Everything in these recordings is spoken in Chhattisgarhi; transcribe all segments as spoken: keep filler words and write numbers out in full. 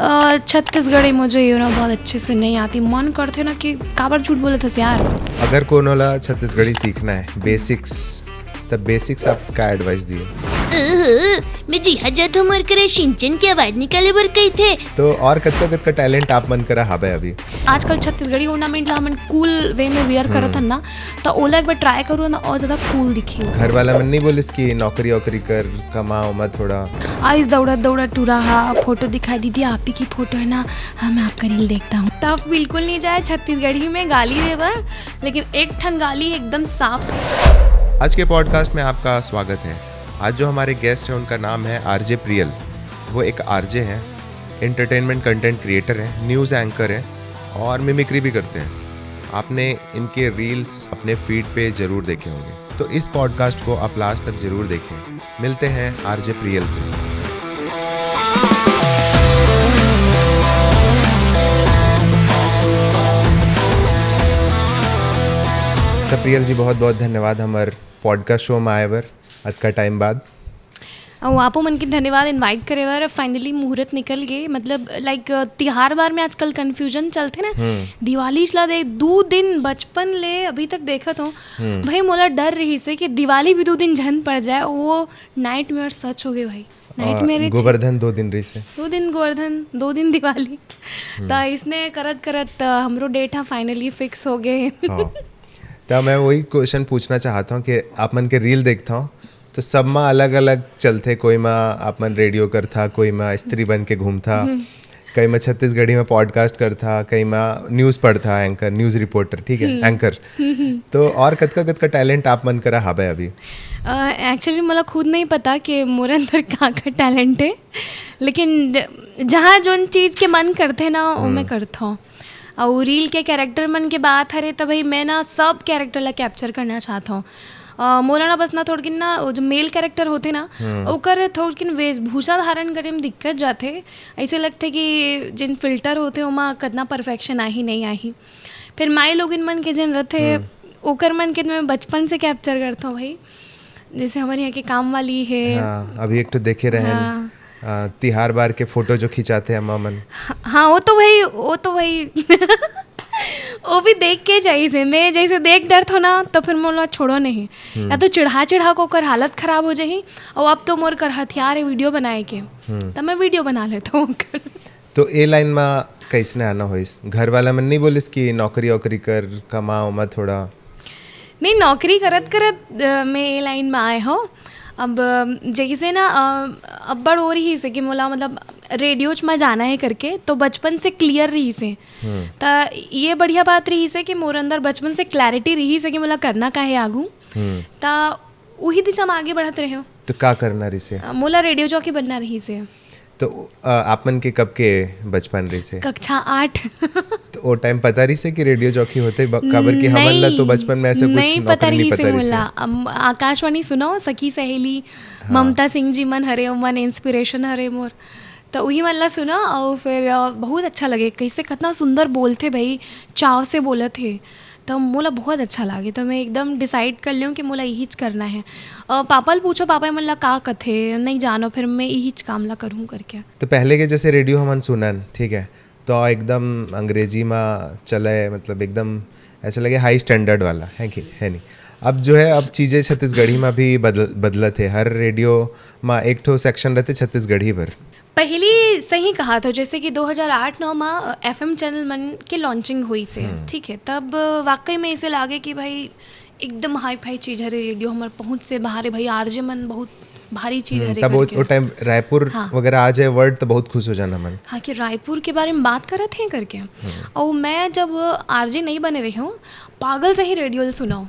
अ, छत्तीसगढ़ी मुझे, you know, बहुत अच्छे से नहीं आती। मन करथे ना कि काबर झूठ बोलत हस यार। अगर कोनो ला छत्तीसगढ़ी सीखना है, बेसिक्स, त बेसिक्स आप का एडवाइस दिए? मैं जिहा जात हूँ, मोर करा सिंचन के आवाज निकाले बर कहिथे। तो और कतका कतका टैलेंट आप मन करा हावय अभी? आजकल छत्तीसगढ़ी ऑर्नामेंट ला हमन कूल वे में वियर करत हन ना, त ओला एक बार ट्राई करू ना, और ज्यादा कूल दिखी। घर वाला मन नहीं बोलिस कि नौकरी वोकरी कर, कमा उमा थोड़ा? आइस दौड़त दौड़त टूरा हा, फोटो दिखाई, "दीदी, आप ही की फोटो है ना, हाँ, मैं आपका रील देखता हूँ।" तब बिल्कुल नहीं जाए छत्तीसगढ़ी में गाली दे बर, लेकिन एक ठन गाली एकदम साफ। आज के पॉडकास्ट में आपका स्वागत है। आज जो हमारे गेस्ट हैं, उनका नाम है आरजे प्रियल। वो एक आरजे हैं, एंटरटेनमेंट कंटेंट क्रिएटर हैं, न्यूज़ एंकर हैं और मिमिक्री भी करते हैं। आपने इनके रील्स अपने फीड पे जरूर देखे होंगे, तो इस पॉडकास्ट को आप लास्ट तक जरूर देखें। मिलते हैं आरजे प्रियल से। तो प्रियल जी, बहुत बहुत धन्यवाद हमर पॉडकास्ट शो में आए बर अतका टाइम बाद। अउ आपो मन के धन्यवाद इनवाइट करे बर। फाइनली मुहूर्त निकल गे, मतलब, लाइक, तिहार बार में आजकल कन्फ्यूजन चलथे ना। दिवाली ला देख, दू दिन बचपन ले अभी तक देखत हूँ भाई, मोला डर रहिस हे कि दिवाली भी दू दिन झन पड़ जाए। वो नाइटमेयर सच हो गए भाई, और नाइटमेयर। गोवर्धन दो दिन रहिस हे। दो दिन गोवर्धन, दो दिन दिवाली। त इसने करत करत, अ, हमरो डेट ह फाइनली फिक्स हो गए। हाँ, तो मैं वही क्वेश्चन पूछना चाहता हूँ कि आप मन के रील देखता हूँ, तो सब मा अलग अलग चलथे। कोई मा आप मन रेडियो करथा, कोई मा स्त्री बन के घूमथा, कई मा छत्तीसगढ़ी में पॉडकास्ट करथा, कई मा न्यूज़ पढ़था, एंकर, न्यूज़ रिपोर्टर, ठीक है, एंकर। तो और कतका कतका टैलेंट आप मन करा हावय अभी? एक्चुअली, मोला खुद नहीं पता कि मोर अंदर का का टैलेंट है, लेकिन ज- जहाँ जोन चीज़ के मन करथे ना, वो मैं करथौं। अउ रील के कैरेक्टर मन के बात हरे, त भाई, मैं ना सब कैरेक्टर ला कैप्चर करना चाहत हूँ। अ, मोला ना बस ना थोड़किन ना, वो जो मेल कैरेक्टर होथे ना, ओकर थोड़किन वेशभूषा धारण करे में दिक्कत जाथे। ऐसे लगथे कि जिन फिल्टर होथे, ओमा कतना परफेक्शन आही, नहीं आही। फिर माई लोगिन मन के जिन रथे, ओकर मन के मैं बचपन से कैप्चर करथौं भाई। जैसे हमर यहाँ के काम वाली है। हाँ, अभी एक तो देखे रहे हाँ। अ, तिहार बार के फोटो जो खिंचाथे अम्मा मन। हाँ, वो तो भाई, वो तो भाई वो भी देख के जाइस हे। मैं जैसे देख डरथौं ना, तो फिर मोला छोड़ो नहीं। या तो चिढ़ा चिढ़ा के ओकर हालत खराब हो जाही। और अब तो मोर कर हथियार है वीडियो बनाए के, तब मैं वीडियो बना लेथौं ओकर। तो ए लाइन मा कैसने आना होइस? घर वाला मन नहीं बोलिस कि नौकरी वोकरी कर, कमा उमा थोड़ा? नहीं, नौकरी करत करत, अ, मैं ए लाइन में आए हौं। अब, अ, जैसे ना, अ, अब्बड़ हो रहिस हे कि मोला, मतलब, रेडियोज में जाना है करके, तो बचपन से क्लियर रहिस हे। त ये बढ़िया बात रहिस हे कि मोर अंदर बचपन से क्लैरिटी रहिस हे कि मोला करना का है आगू। त उही दिशा में आगे बढ़त रहे हौं। तो का करना रहिस हे? अ, मोला रेडियो जॉकी बनना रहिस हे। तो अ, आप मन के कब के बचपन रहिस हे? कक्षा आठ। तो वो टाइम पता रहिस हे कि रेडियो जॉकी होथे? ब-, काबर कि हमन ला तो नहीं, बचपन में ऐसे कुछ नहीं पता नौकरी नहीं रहिस पता हे रहिस हे। मोला। अम, आकाशवाणी सुनौं, सखी सहेली, ममता सिंह जी मन हरे, ओमन इंस्पिरेशन हरे मोर। त उही मन ला सुनौं, अउ फिर, अ, बहुत अच्छा लगे, कैसे कतना सुंदर बोलथे भाई, चाव से बोलत हे। त मोला बहुत अच्छा लागे, त मैं एकदम डिसाइड कर लेंव कि मोला इहीच करना है। अ, पापा ल पूछौं, पापा मन ला का कथे, नहीं जानौं, फिर मैं इहीच काम ला करहूँ करके। तो पहले के जैसे रेडियो हमन सुनन, ठीक है, तो एकदम अंग्रेजी मा चले, मतलब एकदम ऐसे लगे हाई स्टैंडर्ड वाला, है कि, है नहीं? अब जो है, अब चीज़ें छत्तीसगढ़ी मा भी बदल, बदलत हे। हर रेडियो मा एक ठो सेक्शन रहिथे छत्तीसगढ़ी बर। पहली सही कहा था, जैसे कि दो हज़ार आठ नौ मा, अ, एफएम चैनल मन के लॉन्चिंग होइस हे, ठीक है, तब, अ, वाकई में ऐसे लागे कि भाई एकदम हाई फाई चीज हरे रेडियो, हमर पहुंच से बाहर है भाई, आरजे मन बहुत भारी चीज हरे तब वो, करके। वो टाइम रायपुर हाँ। वगैरह आ जाए वर्ड तो बहुत खुश हो जाना हमन। हाँ, कि रायपुर के बारे में बात करत हैं करके। और मैं जब आरजे नहीं बने रही हूँ, पागल से ही रेडियो सुनाओ।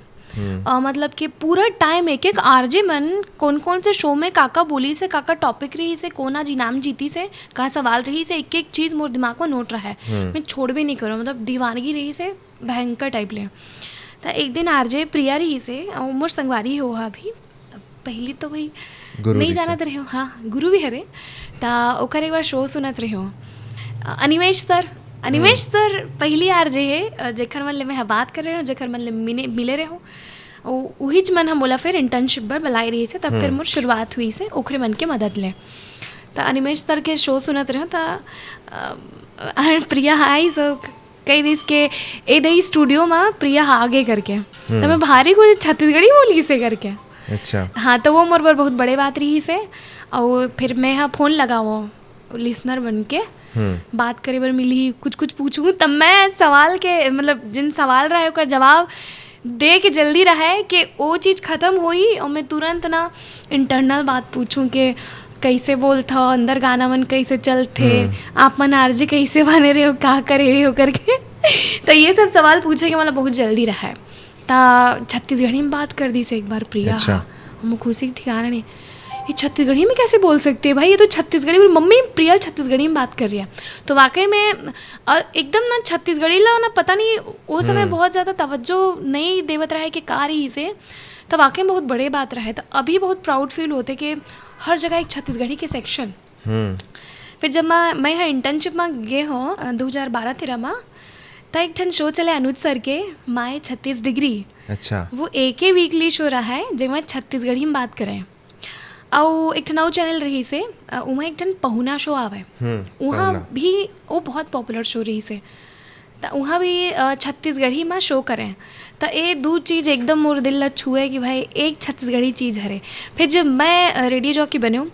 अ, मतलब कि पूरा टाइम एक एक आरजे मन कौन कौन से शो में काका बोलिस हे, काका टॉपिक रहिस हे, कोन आज इनाम जीतिस हे, का सवाल रहिस हे, एक एक चीज मोर दिमाग में नोट रहा है। मैं छोड़ भी नहीं करूँ, मतलब दीवानगी रहिस हे भयंकर टाइप ले। त एक दिन आरजे प्रिया रहिस हे, अउ मोर संगवारी हो हा अभी, पहली तो भाई गुरु नहीं रहिस हे। जानत रहे हो, हाँ, गुरु भी हरे। त ओकर एक बार शो सुनत रहे हो। अ, अनिमेश सर, अनिमेश सर पहली आरजे हे, अ, जेकर मन ले मैं ह बात कर रहे हो, जेकर मन ले मिने, मिले रहे हो। उ-, उहीच मन ह मोला फिर इंटर्नशिप बर बलाए रहिस हे, तब फिर मोर शुरुआत होइस हे ओखरे मन के मदद ले। त अनिमेश सर के शो सुनत रहे त, अ, अरे, प्रिया हाय, सो कही दिस के ए दई स्टूडियो में प्रिया आगे करके। त मैं भारी कुछ छत्तीसगढ़ी बोली से करके। अच्छा। हाँ, तो वो मोर बर बहुत बड़े बात रही से। और फिर मैं हा फोन लगाओ लिसनर बन के, हम्म। बात करे बर मिली, कुछ कुछ पूछूं, तब मैं सवाल के, मतलब, जिन सवाल रहे ओकर जवाब दे के जल्दी रहे कि वो चीज खत्म होई और मैं तुरंत ना इंटरनल बात पूछूं कि कैसे बोलत हो, अंदर गाना मन कैसे चलथे, आप मन आरजे कैसे बने रहे हो, का करे रहे हो करके। तो ये सब सवाल पूछे के मतलब बहुत जल्दी रहे। त छत्तीसगढ़ी में बात कर दी से एक बार प्रिया। अच्छा। हम खुशी के ठिकाना नहीं। ये छत्तीसगढ़ी में कैसे बोल सकते हैं भाई, ये तो छत्तीसगढ़ी, बोली, "मम्मी, प्रिया छत्तीसगढ़ी में बात कर रही है।" तो वाकई में, अ, एकदम ना छत्तीसगढ़ी ला ना, पता नहीं, वो समय बहुत ज्यादा तवज्जो नहीं देवत रहे कि का रही से। तो वाकई में बहुत बड़े बात रहे। तो अभी बहुत प्राउड फील होते कि हर जगह एक छत्तीसगढ़ी के सेक्शन। हम्म। फिर जब मैं, मैं यहाँ इंटर्नशिप में गे हो, अ, दो हज़ार बारह तेरह में, त एक ठन शो चले अनुज सर के, माय छत्तीस डिग्री। अच्छा। वो एक ही वीकली शो रहा है, जेमा छत्तीसगढ़ी में बात करें। अउ एक ठन अउ चैनल रही से, अ, उहाँ एक ठन पहुना शो आवे। हम्म, उहाँ पहुना। भी वो बहुत पॉपुलर शो रही से। त उहाँ भी, अ, छत्तीसगढ़ी में शो करें। त ये दू चीज एकदम मोर दिल ला छुए कि भाई, एक छत्तीसगढ़ी चीज हरे। फिर जब मैं, अ, रेडियो जॉकी बने हूँ,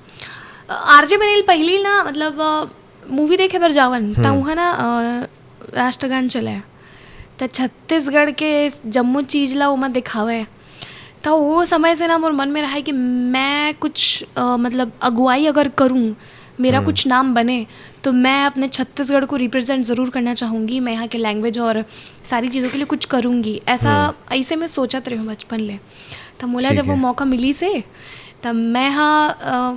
अ, आरजे बने ले पहली ना, मतलब, अ, मूवी देखे बर जावन, त उहाँ ना, अ, राष्ट्रगान चले। त छत्तीसगढ़ के जम्मो चीज ला ओमा दिखावे। त वो समय से ना मोर मन में रहा है कि मैं कुछ, अ, मतलब, अगुवाई अगर करूँ, मेरा कुछ नाम बने, तो मैं अपने छत्तीसगढ़ को रिप्रेजेंट जरूर करना चाहूँगी। मैं यहाँ के लैंग्वेज और सारी चीज़ों के लिए कुछ करूँगी, ऐसा, ऐसे मैं सोचत रही हूँ बचपन ले। त मोला ठीक जब वो है। मौका मिली से, तब मैं हा, अ,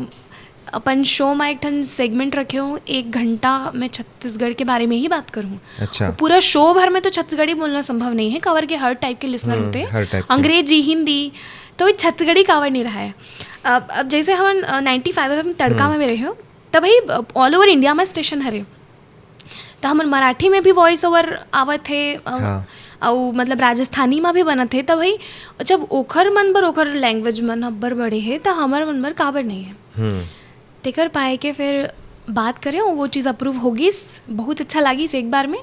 अपन शो में एक ठन सेगमेंट रखे हूँ, एक घंटा मैं छत्तीसगढ़ के बारे में ही बात करूँ। अच्छा। वो पूरा शो भर में तो छत्तीसगढ़ी बोलना संभव नहीं है, काबर के हर टाइप के लिसनर हम्म, होते हैं, हर टाइप के। अंग्रेजी, हिंदी, तो वो छत्तीसगढ़ी काबर नहीं रहा है। अब, अब जैसे हमन, अ, नाइंटी फ़ाइव एफ़एम तड़का में रहे हो, तब भाई, अ, ऑल ओवर इंडिया में स्टेशन हरे, त हमन मराठी में भी वॉइस ओवर आवत हे, अ, हाँ। अउ मतलब राजस्थानी में भी बनत हे, त भाई, जब ओखर मन बर, ओखर लैंग्वेज मन अब्बड़ बड़े हे, त हमर मन बर काबर नहीं है? हम्म। तेकर पाए के फिर बात करें, वो चीज़ अप्रूव हो गिस, बहुत अच्छा लागिस एक बार में।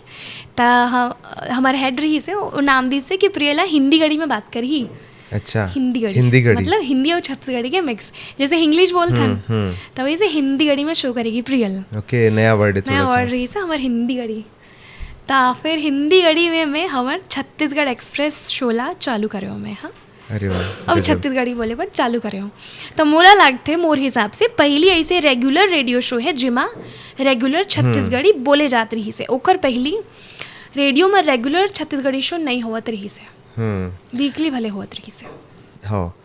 त ह-, हमर हेड रही से, वो नाम दी से कि प्रियला हिंदी गढ़ी में बात करही। अच्छा। हिंदी गढ़ी। हिंदी गढ़ी। मतलब हिंदी और छत्तीसगढ़ी के मिक्स, जैसे इंग्लिश बोलथन, हम्म। त वैसे हिंदी गढ़ी में शो करेगी प्रियल। ओके, नया वर्ड है नया थोड़ा सा। वर्ड रही से हमर हिंदी गढ़ी। त फिर हिंदी गढ़ी में मैं हमर छत्तीसगढ़ एक्सप्रेस शो ला चालू करे हो मैं, हाँ। अरे वाह, अब गजब। छत्तीसगढ़ी बोले पर चालू करे हो। त मोला लागथे, मोर हिसाब से पहली ऐसे रेगुलर रेडियो शो है, जेमा रेगुलर छत्तीसगढ़ी बोले जात रही से। ओकर पहली रेडियो में रेगुलर छत्तीसगढ़ी शो नहीं होवत रही से, हम्म। वीकली भले होवत रही से। हाँ।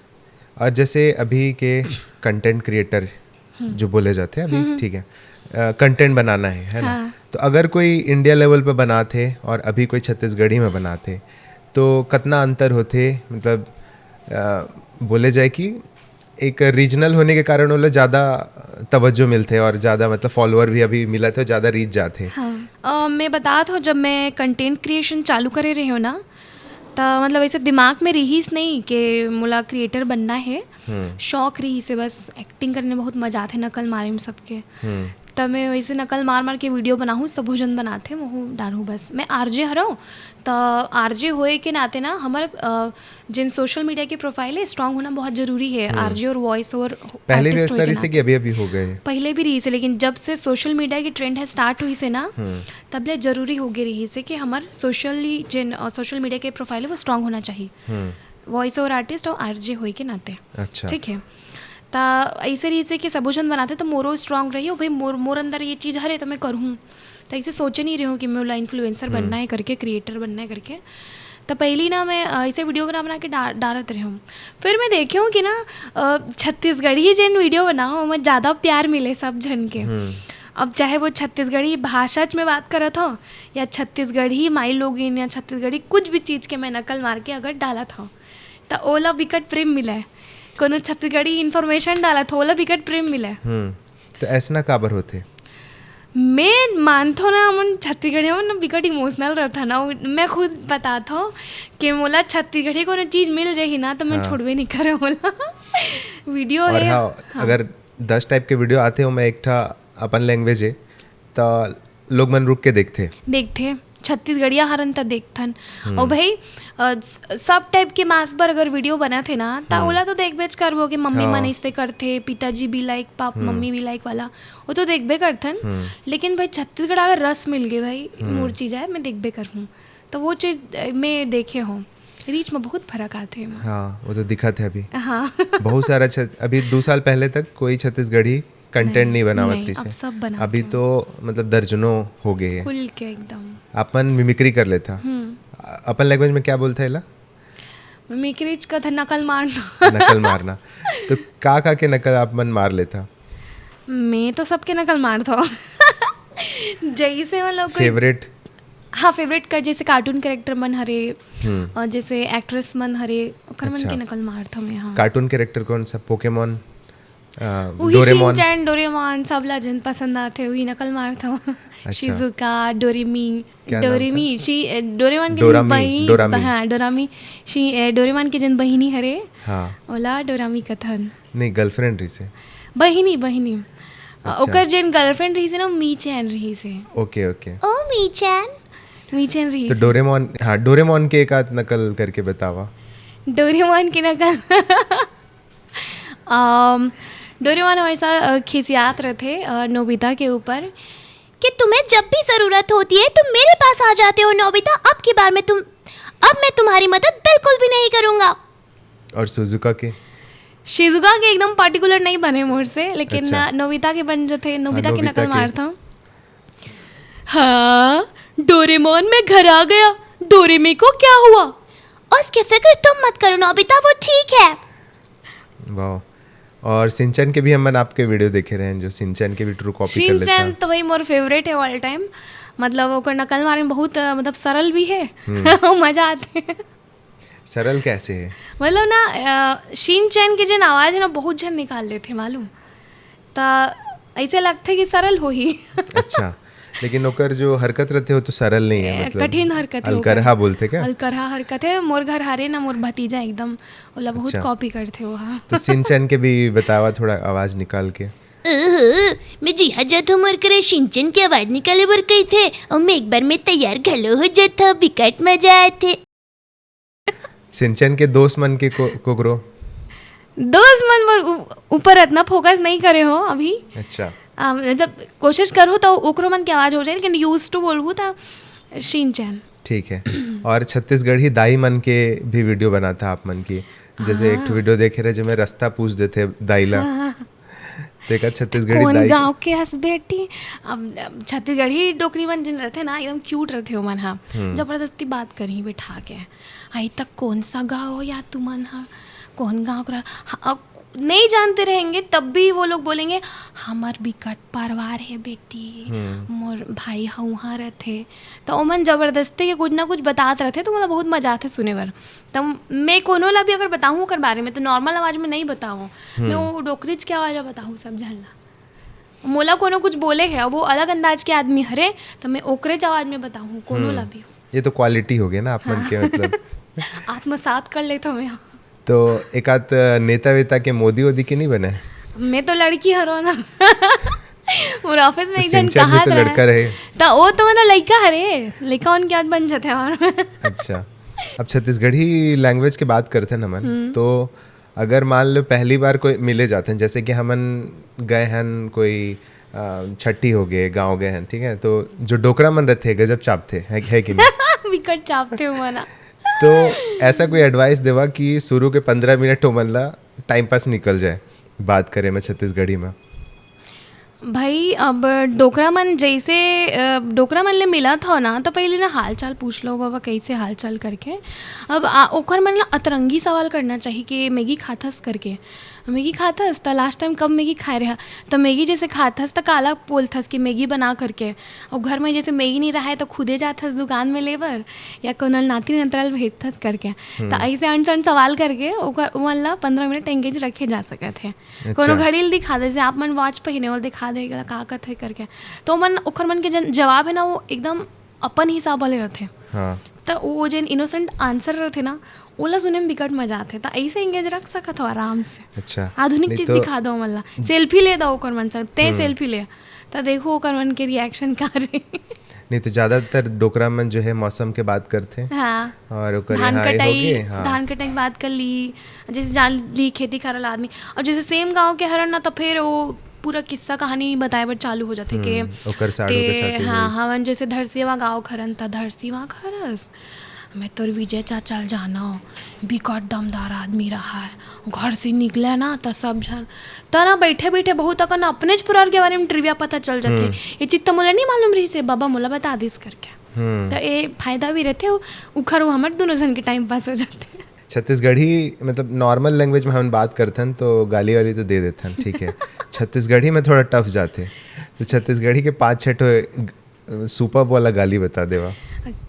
और जैसे अभी के कंटेंट क्रिएटर जो बोले जाते हैं अभी, ठीक है, कंटेंट बनाना है, है ना? हाँ। तो अगर कोई इंडिया लेवल पे बनात हे और अभी कोई छत्तीसगढ़ी में बनात हे, तो कतना अंतर होथे? मतलब, अ, बोले जाए कि एक रीजनल होने के कारण ओला ज़्यादा तवज्जो मिलथे और ज़्यादा, मतलब, फॉलोअर भी अभी मिलत हे, ज़्यादा रीच जात हे। हाँ। अ, मैं बतात हूँ, जब मैं कंटेंट क्रिएशन चालू करे रही हूँ ना, त मतलब ऐसे दिमाग में रहीस नहीं कि मोला क्रिएटर बनना है। हम्म। शौक रहीस हे बस, एक्टिंग करने बहुत मजा आथे, नकल मारे में सबके। हम्म। त मैं वैसे नकल मार मार के वीडियो बनाहूँ, सबो जन बनाथे, महू डालहूँ बस। मैं आरजे हरव, त आरजे होए के नाते ना हमर, अ, जिन सोशल मीडिया के प्रोफाइल है, स्ट्रांग होना बहुत जरूरी है। आरजे और वॉइस ओवर पहले भी आर्टिस्ट ऐसा होए के रही से कि नाते। अभी अभी हो गए? पहले भी रहीस हे, लेकिन जब से सोशल मीडिया की ट्रेंड है स्टार्ट हुई से ना, हम्म। तब ले जरूरी हो गई रहीस हे कि हमर सोशली जिन, अ, सोशल मीडिया के प्रोफाइल है वो स्ट्रांग होना चाहिए। हम्म। वॉइस ओवर आर्टिस्ट और आरजे होए के नाते। अच्छा। ठीक है, त ऐसे रहीस हे कि सबो जन बनाथे त मोरो स्ट्रांग रही हो भाई, मोर, मोर अंदर ये चीज़ हरे त मैं करहूँ। त ऐसे सोचे नहीं रही हूँ कि मैं ओला इन्फ्लुएंसर बनना है करके, क्रिएटर बनना है करके। त पहली ना मैं, अ, ऐसे वीडियो बना बना के डा-, डालत रही हूँ। फिर मैं देखे हूँ कि ना, अ, छत्तीसगढ़ी जिन वीडियो बनाओ, ओमा ज़्यादा प्यार मिले सब जन के। हम्म। अब चाहे वो छत्तीसगढ़ी भाषा में बात करत हो या छत्तीसगढ़ी माई लोगिन या छत्तीसगढ़ी कुछ भी चीज़ के मैं नकल मार के अगर डालत हूँ, त ओला बिकट प्रेम मिले। कोनो छत्तीसगढ़ी इन्फॉर्मेशन डालत हो, ओला बिकट प्रेम मिले। हम्म। तो ऐसना काबर होथे? मैं मानथो ना, हमन छत्तीसगढ़िया मन ना बिकट इमोशनल रहता ना। उ-, मैं खुद बताथो कि मोला छत्तीसगढ़ी कोनो चीज मिल जाही ना, तो मैं हाँ। छोड़बे नहीं करे मोला। वीडियो और है। हाँ, हाँ। अगर दस टाइप के वीडियो आथे, ओमा एक ठा अपन लैंग्वेज हे, त लोग मन रुक के देखथे। देखथे, छत्तीसगढ़िया हरन त देखथन। हम्म। और भाई, अ, स-, सब टाइप के मास बर अगर वीडियो बनत हे ना, त हम्म। ओला तो देखबेच करबो कि मम्मी हाँ। मन ऐसे करथे, पिताजी बी लाइक, पाप, हम्म। मम्मी बी लाइक वाला, वो तो देखबे करथन। हम्म। लेकिन भाई, छत्तीसगढ़ अगर रस मिल गए भाई, हम्म। मोर चीज आय, मैं देखबे करहूँ। तो वो चीज, अ, मैं देखे हूँ, रीच में बहुत फर्क आथे एमा। हाँ, वो तो दिखत हे अभी। हाँ। बहुत सारा छ-, अभी दो साल पहले तक कोई छत्तीसगढ़ी कंटेंट नहीं। नहीं बनावत नहीं, रहिस अब हे। सब बनात अभी हे। तो मतलब दर्जनों हो गए हे। खुल के एकदम। आप मन मिमिक्री कर लेथा। हम्म। अ-, अपन लैंग्वेज में क्या बोलथे एला? मिमिक्रीच कथे नकल मारना। नकल मारना। तो का का के नकल आप मन मार लेथा? मैं तो सबके नकल मारथव। जैसे मतलब कोई फेवरेट? हाँ, फेवरेट कर, जैसे कार्टून कैरेक्टर मन हरे, हम्म। और जैसे एक्ट्रेस मन हरे, ओकर मन अच्छा। के नकल मारथव मैं, हाँ। कार्टून कैरेक्टर कौन सा? पोकेमोन, अ, उही डोरेमोन? शिनचैन, डोरेमोन, सबला जेन पसंद आथे, उही नकल मारथव। अच्छा। शिजुका, डोरेमी, क्या नाम डोरेमी, था? शि-, ए, डोरेमोन के डोरामी, बही-, डोरामी। हाँ, डोरामी, शि-, ए, डोरेमोन के जेन बहिनी हरे, हाँ। ओला डोरामी कथन। नहीं, गर्लफ्रेंड रहिस हे। बहिनी, बहिनी। अच्छा। ओकर जेन गर्लफ्रेंड रहिस हे ना, मीचैन रहिस हे। ओके, ओके। ओ मीचैन। मीचैन रहिस तो हे। डोरेमोन, हाँ, डोरेमोन के एक आध नकल करके बतावा। डोरेमोन के नकल। अम, डोरेमोन हमेशा, अ, खिसियात रहिथे, अ, नोबिता के ऊपर कि तुम्हें जब भी जरूरत होती है, तुम मेरे पास आ जाते हो नोबिता, अब की बार मैं तुम, अब मैं तुम्हारी मदद बिल्कुल भी नहीं करूँगा। और सुजुका के? शिजुका के एकदम पर्टिकुलर नहीं बने मोर से, लेकिन अच्छा। नोबिता के बन जथे, नोबिता हाँ, के नोबिता नकल के। मारथव। हाँ, डोरेमोन, मैं घर आ गया। डोरेमी को क्या हुआ? उसकी फिक्र तुम मत करो नोबिता, वो ठीक है। वाह। और शिनचैन के भी हमन आपके वीडियो देखे रहे हैं, जो शिनचैन के भी ट्रू कॉपी कर लेता शिनचैन है। तो भाई मोर फेवरेट है ऑल टाइम। मतलब ओकर नकल मारे में बहुत, अ, मतलब सरल भी है। हम्म। मजा आथे। सरल कैसे है? मतलब ना, अ, शिनचैन के जेन आवाज है ना, बहुत झन निकाल लेथे, मालूम? त ऐसे लगथे कि सरल होही। अच्छा, लेकिन ओकर जो हरकत रहथे, वो तो सरल नहीं है, ए, मतलब, कठिन हरकत है ओकर। अलकरहा बोलथे क्या? अलकरहा हरकत है। मोर घर हरे ना, मोर भतीजा एकदम ओला बहुत अच्छा। कॉपी करथे वो, हाँ। तो शिनचैन के भी बतावा थोड़ा आवाज निकाल के। ओहो, मैं जिहा जाथों, मोर करा शिनचैन के आवाज निकाले बर कहिथे, अउ मैं एक बार में तैयार घलो हो जाथों, बिकट मजा आथे। शिनचैन के दोस्त मन के को-, कोकरो? दोस्त मन बर उ-, ऊपर इतना फोकस नहीं करे हो अभी। अच्छा। आ, मतलब कोशिश करूँ तो ओकरो मन के आवाज हो जाए, लेकिन यूज्ड टू बोलहूँ त शिनचैन। ठीक है। और छत्तीसगढ़ी दाई मन के भी वीडियो बनाथा आप मन की, जैसे एक ठो हाँ। वीडियो देखे रहे, जेमे रास्ता पूछ देथे दाई ला। हाँ। तेकर छत्तीसगढ़ी कौन दाई गाँव के हस बेटी? अब, अब छत्तीसगढ़ी डोकरी मन जेन रथे ना, एकदम क्यूट रथे ओमन ह। हम्म। जबरदस्ती बात करही बैठा के, "आई तक कौन सा गाँव हो या तुमन ह? कौन गाँव के रह-," हाँ, अब नहीं जानते रहेंगे तब भी वो लोग बोलेंगे, "हमर बिकट परवार है बेटी, हम्म। मोर भाई ह उहाँ रथे।" तो ओमन जबरदस्ती के कुछ ना कुछ बतात रथे, तो मोला बहुत मजा आथे सुने बर। त मैं कोनो ला भी अगर बताहूँ ओकर बारे में, तो नॉर्मल आवाज में नहीं बताहूँ। हम्म। मैं वो डोकरीच के आवाज में बताहूँ सब झन ला। मोला कोनो कुछ बोले है, अब वो अलग अंदाज के आदमी हरे, त मैं ओकरेच आवाज में बताहूँ कोनो हम्म। ला भी। ये तो क्वालिटी हो गया ना आप मन हाँ। के, मतलब। आत्मसात कर लेथों मैं। तो एक आध नेता वेता के मोदी वोदी के नहीं बने? मैं तो लड़की हरों ना। मोर ऑफिस में तो एक जन सिंचन भी कहात तो रहे। लड़का रहे। त वो तो मतलब लइका हरे, लइका उनके याद बन जाते हैं और। अच्छा, अब छत्तीसगढ़ी लैंग्वेज के बात करते हैं ना मन, हम्म। तो अगर मान लो पहली बार कोई मिले जाते हैं, जैसे कि हमन गए हन कोई, अ, छट्ठी हो गए, गाँव गए हन, ठीक है, तो जो डोकरा मन रहते हैं, गजब चापते हैं, है कि नहीं? विकट चापते हो मना। तो ऐसा कोई एडवाइस देवा कि शुरू के पंद्रह मिनट ओमन ला टाइम पास निकल जाए बात करे में छत्तीसगढ़ी में? भाई, अब डोकरा मन जैसे, अ, डोकरा मन ले मिलत हो ना, तो पहले ना हाल चाल पूछ लो, "बाबा, कैसे हाल चाल?" करके। अब आ, ओकर मन ला अतरंगी सवाल करना चाहिए कि "मैगी खाथस?" करके। "मैगी खाथस?" त लास्ट टाइम कब मैगी खाए रहा? त मैगी जैसे खाथस, त काला बोलथस कि "मैगी बना" करके। और घर में जैसे मैगी नहीं रहा है, तो खुदे जाथस दुकान में ले बर, या कोनो नाती नतरा ल भेजथस करके। त हम्म। ऐसे अनसन सवाल करके ओकर, ओमन ला पंद्रह मिनट एंगेज रखे जा सकत है। अच्छा। कोनो घड़ी ल दिखा दे, जैसे आप मन वॉच पहिने हो, दिखा दे, "एला का कथे?" करके। तो मन, ओखर मन के जन, जवाब है ना, वो एकदम अपन हिसाब वाले रहते हैं। हाँ। त वो जेन इनोसेंट आंसर रहिथे ना, ओला सुने में बिकट मजा आथे। त ऐसे एंगेज रख सकत हो आराम से। अच्छा। आधुनिक नहीं चीज तो दिखा दो, मतलब सेल्फी ले दो ओकर मन संग, ते सेल्फी ले, त देखो ओकर मन के रिएक्शन का रहे। नहीं तो ज्यादातर डोकरा मन जो है मौसम के बात करथे। हाँ। और ओकर धान यहाँ ये कटाई, होगे, हाँ। धान कटाई के बात कर ली, जैसे जान ली खेती खार वाला आदमी, और जैसे सेम गांव के हरन ना, तो फिर वो पूरा किस्सा कहानी बताए बर चालू हो जाथे के हम्म, ओकर साढ़ू के साथ ही हाँ, होइस। हमन जैसे धरसीवा गांव के हरन, त धरसीवा के हरस, मैं तोर विजय चाचा ल जानव, बिकट दमदार आदमी रहा है, घर से निकले ना त सब झन, त ना बैठे बैठे बहुत अकन अपनेच पुरार के बारे में ट्रिविया पता चल जाथे। ये चीज तो मोला नहीं मालूम रहिस हे, बाबा मोला बता दिस करके। हम्म। त ये फायदा भी रहथे, उ-, उखर वो हमर दोनों झन के टाइम पास हो जाथे। छत्तीसगढ़ी मतलब नॉर्मल लैंग्वेज में हम बात करथन तो गाली वाली तो दे देथन, ठीक है। छत्तीसगढ़ी में थोड़ा टफ जाथे, तो छत्तीसगढ़ी के पाँच छः ठो सुपर वाला गाली बता देवा।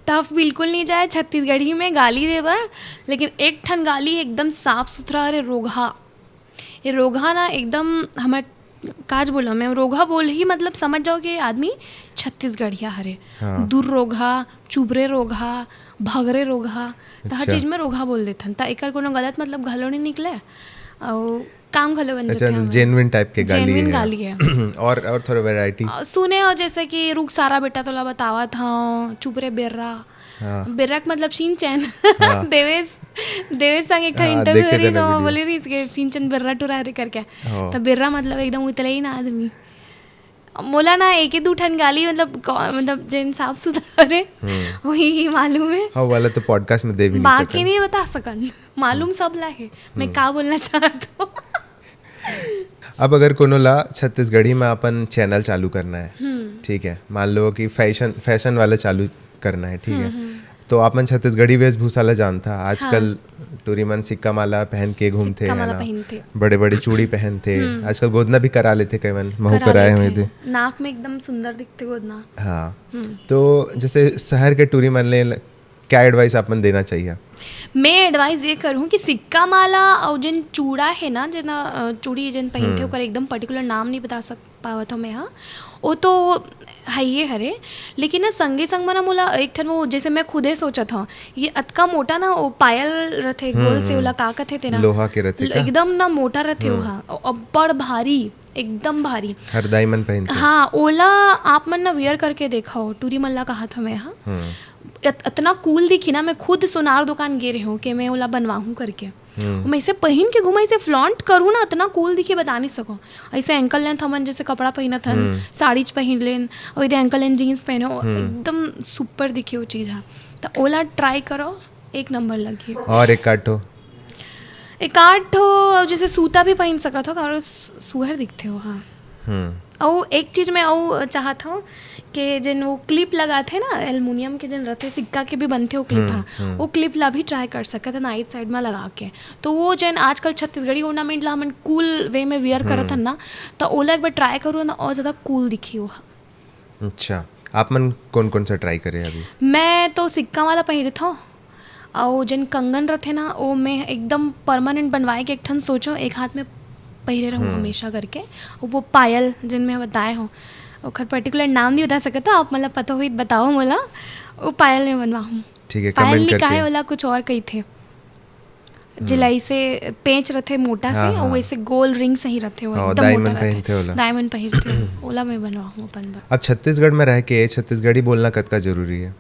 टफ बिल्कुल नहीं जाए छत्तीसगढ़ी में गाली दे बर, लेकिन एक ठन गाली एकदम साफ सुथरा, अरे रोगहा, ये रोगहा ना एकदम हमर काज बोला मैं, रोगहा बोल ही मतलब समझ जाओ कि आदमी छत्तीसगढ़िया हरे। हाँ। दूर रोगहा, चुबरे रोगहा, भगरे रोगहा, त हर अच्छा। चीज में रोगहा बोल देथन, त एकर कोनो गलत मतलब घलो नहीं निकले। और काम घलो बन अच्छा, जाथे हमर। जेन्युइन टाइप के गाली जेन्युइन है। गाली है। और और थोड़ा वैरायटी। आ, सुने हो जैसे कि रुख सारा बेटा तोला बतावत हूँ, चुप रे बेर्रा। हाँ। बेर्रा के मतलब सिंचन। हाँ। देवेश, देवेश संग एक ठन हाँ, इंटरव्यू देखे रहिस, थे ना ओमा वीडियो। बोले रहिस के सिंचन बेर्रा टुरा रे करके। हाँ। त बेर्रा मतलब एकदम उतले ही ना आदमी। मोला ना एक ही दू ठन गाली मतलब कौ-, मतलब जेन साफ सुथरा रे, हम्म। वही ही मालूम है। हाँ, वाला तो पॉडकास्ट में दे भी नहीं बाकी सकन। नहीं बता सकन, मालूम सब ला है मैं का बोलना चाहत हूँ। अब अगर कोनो ला छत्तीसगढ़ी में अपन चैनल चालू करना है, हम्म। ठीक है, मान लो कि फैशन फैशन वाला चालू करना है, ठीक है, तो आप मन छत्तीसगढ़ी वेशभूषा ला जानता। आजकल टूरी मन सिक्का माला पहन के घूमथे, सिक्का है माला ना? पहनथे। बड़े बड़े चूड़ी पहनथे, आजकल गोदना भी करा लेथे, कई मन महू करा कराए हुए लेथे। थे। नाक में एकदम सुंदर दिखथे गोदना। हाँ, तो जैसे शहर के टूरी मन ले क्या एडवाइस आप मन देना चाहिए? मैं एडवाइस ये करूँ कि सिक्का माला और जिन चूड़ा है ना, जिन, अ, चूड़ी जिन पहनथे, ओकर एकदम पर्टिकुलर नाम नहीं बता सक पावत हूँ मैं, हाँ, वो तो है ये हरे, लेकिन ना संगे संग में ना मोला एक ठन वो, जैसे मैं खुदे सोचत हूँ, ये अतका मोटा ना वो पायल रथे गोल से, ओला का कथे तेना? लोहा के रथे का? एकदम ना मोटा रथे वो, हाँ, अब्बड़ भारी, एकदम भारी। हरदाई मन पहनथे। हाँ, ओला आप मन ना वियर करके देखो, टूरी मन ला कहा था मैं, हाँ। हम्म। अत-, अतना कूल दिखी ना, मैं खुद सोनार दुकान गे रहे हूँ कि मैं ओला बनवाहूँ करके। हम्म। मैं इसे पहिन के घूमा, इसे फ्लॉन्ट करूँ ना, अतना कूल दिखी, बता नहीं सको। ऐसे एंकल लेंथ हमन जैसे कपड़ा पहिनत हन, साड़ीच पहिन लेन, और इधर एंकल लेंथ जीन्स पहनो, एकदम सुपर दिखी वो चीज हा। तो ओला ट्राई करो, एक नंबर लगी। और एक काटो। एक आठ ठो, और जैसे सूता भी पहिन सकत हो, और सु-, सुहर दिखते हो, हाँ। हम्म। अउ एक चीज मैं अउ चाहत हूँ कि जेन वो क्लिप लगाथे ना, एल्युमिनियम के जेन रथे, सिक्का के भी बनथे वो क्लिप, हाँ, वो क्लिप ला भी ट्राई कर सकत है नाइट साइड में लगा के। तो वो जेन आजकल छत्तीसगढ़ी ऑर्नामेंट ला हमन कूल वे में वियर करत हन ना, तो ओला एक बार ट्राई करो ना, और ज्यादा कूल दिखी वो। अच्छा, आप मन कौन कौन सा ट्राई करे अभी? मैं तो सिक्का वाला पहिरत हूँ, अउ जेन कंगन रथे ना, वो मैं एकदम परमानेंट बनवाए के एक ठन सोचो, एक हाथ में पहिरे रहूँ हमेशा करके। वो पायल जेन मैं बताए हूँ, ओकर पर्टिकुलर नाम नहीं बता सकत, आप मतलब पता हुई त बताओ मोला, वो पायल में बनवाहूँ। ठीक है, पायल कमेंट नहीं करके। काहे वाला कुछ और कही थे, जिलाई से पेंच रथे मोटा से, हाँ, और हाँ। वैसे गोल रिंग सही रथे, वो हाँ, एकदम diamond मोटा रथे। पहिनथे ओला। डायमंड पहिरथे, ओला मैं बनवाहूँ अपन बर। अब छत्तीसगढ़ में रह के छत्तीसगढ़ी बोलना कतका जरूरी है?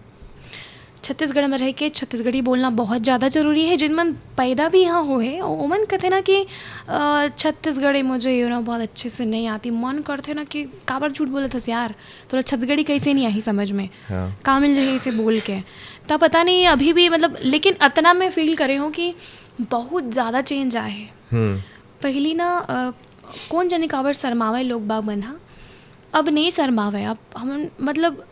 छत्तीसगढ़ में रह के छत्तीसगढ़ी बोलना बहुत ज़्यादा जरूरी है। जिन मन पैदा भी यहाँ हुए, ओ-, ओमन कहते ना कि, अ, छत्तीसगढ़ी मुझे, you know, बहुत अच्छे से नहीं आती। मन करते ना कि काबर झूठ बोलत हस यार, तोला छत्तीसगढ़ी कैसे नहीं आई समझ में? हाँ। का मिल जाए इसे बोल के? तब पता नहीं अभी भी, मतलब, लेकिन अतना मैं फील करे हूँ कि बहुत ज़्यादा चेंज आए है। हम्म। पहली ना, अ, कौन जाने काबर शर्मावे लोग बाग मन हा, अब नहीं शर्मावे। अब हम, मतलब,